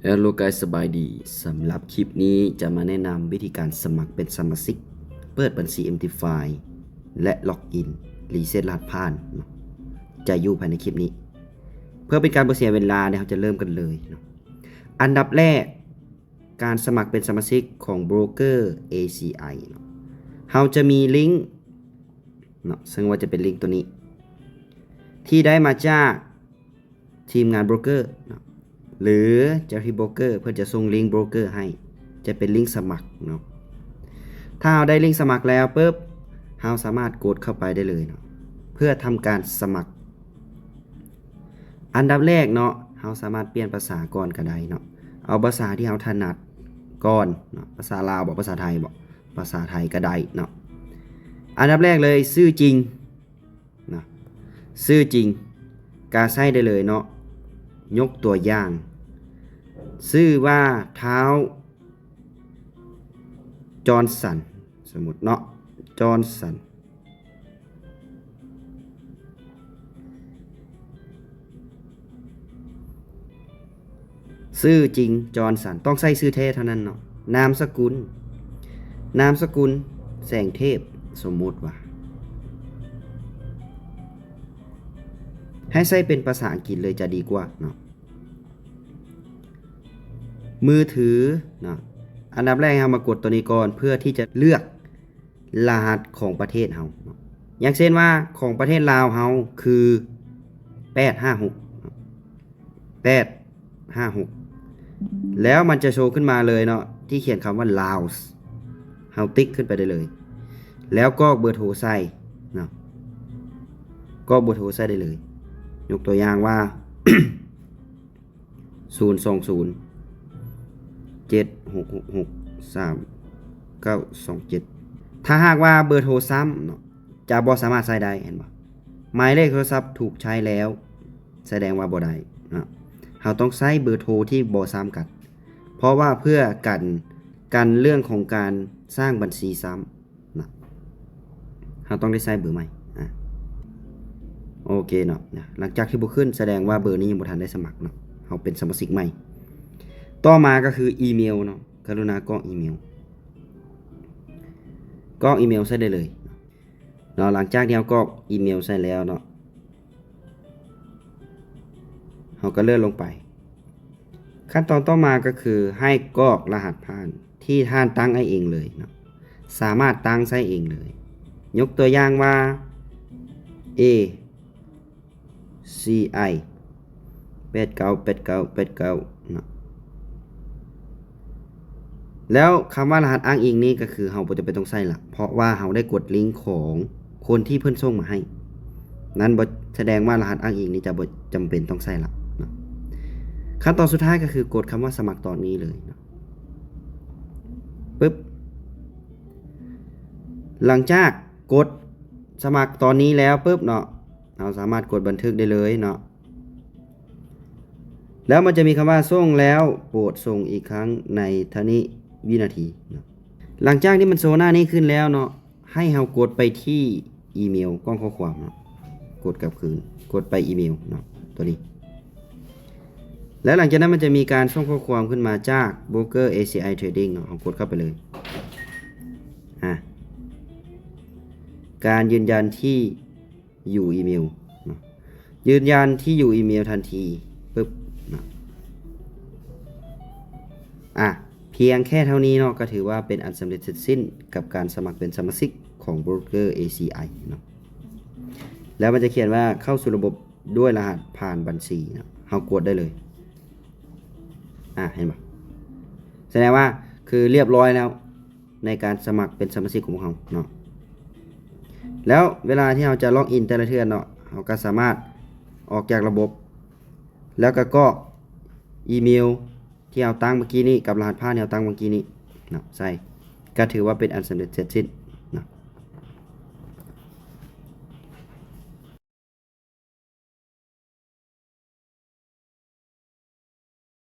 Hello guys ສະບາຍດີ. ສຳລັບຄລິບນີ້ຈະມາແນະນຳວິທີການສະໝັກເປັນສະມາຊິກ, ເປີດບັນຊີ ເອັມທີຟາຍ ແລະ ລັອກອິນ, ຣີເຊັດລະຫັດຜ່ານເນາະ ຈະຢູ່ພາຍໃນຄລິບນີ້. ເພື່ອເປັນການບໍ່ເສຍເວລາເນຍ ເຮົາຈະເລີ່ມກັນເລີຍເນາະ. ອັນດັບແລກ, ການສະໝັກເປັນສະມາຊິກຂອງໂບຣກເກີ ເອ ຊີ ໄອ ເນາະ. ເຮົາຈະມີລິງເນາະ, ເຊິ່ງວ່າຈະເປັນລິງຕົວນີ້ ທີ່ໄດ້ມາຈາກທີມງານໂບຣກເກີເນາະ ຫຼື ເຈົ້າໜ້າທີ່ໂບຣກເກີ ເພິ່ນຈະສົ່ງລິງໂບຣກເກີໃຫ້, ຈະເປັນລິງສະໝັກເນາະ. ຖ້າເຮົາໄດ້ລິງສະໝັກແລ້ວປຶບ, ເຮົາສາມາດກົດເຂົ້າໄປໄດ້ເລີຍເນາະ ເພື່ອທຳການສະໝັກ. ອັນດັບແລກເນາະ, ເຮົາສາມາດປ່ຽນພາສາກ່ອນກໍໄດ້ເນາະ. ເອົາພາສາທີ່ເຮົາຖະໜັດກ່ອນເນາະ. ພາສາລາວບໍ? ພາສາໄທບໍ? ພາສາໄທກໍໄດ້ເນາະ. ອັນດັບແລກເລີຍ, ຊື່ຈິງເນາະ. ຊື່ຈິງກໍໃຊ້ໄດ້ເລີຍເນາະ. ຍົກຕົວຢ່າງ, ຊື່ວ່າທ້າວຈອນສັນ, ສົມມຸດເນາະ, ຈອນສັນ. ຊື່ຈິງ ຈອນສັນ, ຕ້ອງໃຊ້ຊື່ແທ້ເທົ່ານັ້ນເນາະ. ນາມສະກຸນ, ນາມສະກຸນ ແສງເທບ, ສົມມຸດວ່າ. ໃຫ້ໃຊ້ເປັນພາສາອັງກິດເລີຍຈະດີກວ່າເນາະ. ມືຖືເນາະ, ອັນດັບແລກເຮົາມາກົດຕົວນີ້ກ່ອນ ເພື່ອທີ່ຈະເລືອກ ລະຫັດຂອງປະເທດເຮົາເນາະ. ຢ່າງເຊັ່ນວ່າຂອງປະເທດລາວເຮົາຄື ແປດຫ້າຫົກ ແປດຫ້າຫົກ ແລ້ວມັນຈະໂຊຂຶ້ນມາເລີຍເນາະ ທີ່ຂຽນຄຳວ່າລາວ, ເຮົາຕິກຂຶ້ນໄປໄດ້ເລີຍ ແລ້ວກອກເບີໂທໃສ່ເນາະ, ກອກເບີໂທໃສ່ໄດ້ເລີຍ. ຍົກຕົວຢ່າງວ່າ ສູນສອງສູນ ເຈັດຫົກຫົກຫົກ ສາມເກົ້າສອງເຈັດ. ຖ້າຫາກວ່າເບີໂທຊ້ຳເນາະ ຈະບໍ່ສາມາດໃຊ້ໄດ້, ເຫັນບໍ່? ໝາຍເລກໂທລະສັບຖືກໃຊ້ແລ້ວ ສະແດງວ່າບໍ່ໄດ້ເນາະ. ເຮົາຕ້ອງໃຊ້ເບີໂທທີ່ບໍ່ຊ້ຳກັນ ເພາະວ່າເພື່ອກັນ, ກັນເລື່ອງຂອງການສ້າງບັນຊີຊ້ຳ. ນະ ເຮົາຕ້ອງໄດ້ໃຊ້ເບີໃໝ່. ອາ ໂອເຄເນາະ. ນະ ຫຼັງຈາກທີ່ບໍ່ຂຶ້ນ ສະແດງວ່າເບີນີ້ຍັງບໍ່ທັນໄດ້ສະໝັກເນາະ, ເຮົາເປັນສະມາຊິກໃໝ່. ຕໍ່ມາກໍຄືອີເມວເນາະ, ກະລຸນາກອກອີເມວ, ກອກອີເມວໃສ່ໄດ້ເລີຍເນາະ. ຫຼັງຈາກທີ່ເຮົາກອກອີເມວໃສ່ແລ້ວເນາະ ເຮົາກໍເລື່ອນລົງໄປ. ຂັ້ນຕອນຕໍ່ມາກໍຄືໃຫ້ກອກລະຫັດຜ່ານທີ່ທ່ານຕັ້ງໄວ້ເອງເລີຍເນາະ, ສາມາດຕັ້ງໃຊ້ເອງເລີຍ. ຍົກຕົວຢ່າງວ່າ ເອ ຊີ ໄອ ແປດເກົ້າ ແປດເກົ້າ ແປດເກົ້າ ເນາະ. ແລ້ວຄຳວ່າລະຫັດອ້າງອີງນີ້ກໍຄືເຮົາບໍ່ຈຳເປັນຕ້ອງໃສ່ລະ, ເພາະວ່າເຮົາໄດ້ກົດລິງຂອງຄົນທີ່ເພິ່ນສົ່ງມາໃຫ້ນັ້ນ, ບໍ່ ສະແດງວ່າລະຫັດອ້າງອີງນີ້ຈະບໍ່ຈຳເປັນຕ້ອງໃສ່ລະເນາະ. ຂັ້ນຕອນສຸດທ້າຍກໍຄືກົດຄຳວ່າສະໝັກຕອນນີ້ເລີຍເນາະ. ປຶບ ຫຼັງຈາກກົດສະໝັກຕອນນີ້ແລ້ວປຶບເນາະ, ເຮົາສາມາດກົດບັນທຶກໄດ້ເລີຍເນາະ. ແລ້ວມັນຈະມີຄຳວ່າ ສົ່ງແລ້ວ ໂປດສົ່ງອີກຄັ້ງໃນເທົ່ານີ້ວິນາທີເນາະ. ຫຼັງຈາກທີ່ມັນໂຊໜ້ານີ້ຂຶ້ນແລ້ວເນາະ, ໃຫ້ເຮົາກົດໄປທີ່ອີເມວ ກ່ອງຂໍ້ຄວາມເນາະ, ກົດກັບຄືນ, ກົດໄປອີເມວເນາະ ຕົວນີ້. ແລ້ວຫຼັງຈາກນັ້ນມັນຈະມີການສົ່ງຂໍ້ຄວາມຂຶ້ນມາຈາກໂບຣກເກີ ເອ ຊີ ໄອ ເທຣດດິ້ງເນາະ, ເຮົາກົດເຂົ້າໄປເລີຍ. ອາ ການຢືນຢັນທີ່ ຢູ່ອີເມວເນາະ, ຢືນຢັນທີ່ຢູ່ອີເມວທັນທີ ປຶບເນາະ. ອາ ພຽງແຄ່ເທົ່ານີ້ເນາະ ກໍຖືວ່າເປັນອັນສຳເລັດເສັດສິ້ນກັບການສະໝັກເປັນສະມາຊິກຂອງໂບຣກເກີ ເອ ຊີ ໄອ ເນາະ. ແລ້ວມັນຈະຂຽນວ່າ ເຂົ້າສູ່ລະບົບດ້ວຍລະຫັດຜ່ານບັນຊີເນາະ, ເຮົາກົດໄດ້ເລີຍ. ອາ ເຫັນບໍ່? ສະແດງວ່າຄືລຽບຮ້ອຍແລ້ວ ໃນການສະໝັກເປັນສະມາຊິກຂອງພວກເຮົາເນາະ. ແລ້ວເວລາທີ່ເຮົາຈະລັອກອິນແຕ່ລະເທື່ອເນາະ, ເຮົາກໍສາມາດອອກຈາກລະບົບ ແລ້ວກໍກອກອີເມວທີ່ເຮົາຕັ້ງເມື່ອກີ້ນີ້ກັບລະຫັດຜ່ານທີ່ເຮົາຕັ້ງເມື່ອກີ້ນີ້ເນາະ ໃສ່, ກໍຖືວ່າເປັນອັນສຳເລັດເສັດສິ້ນ.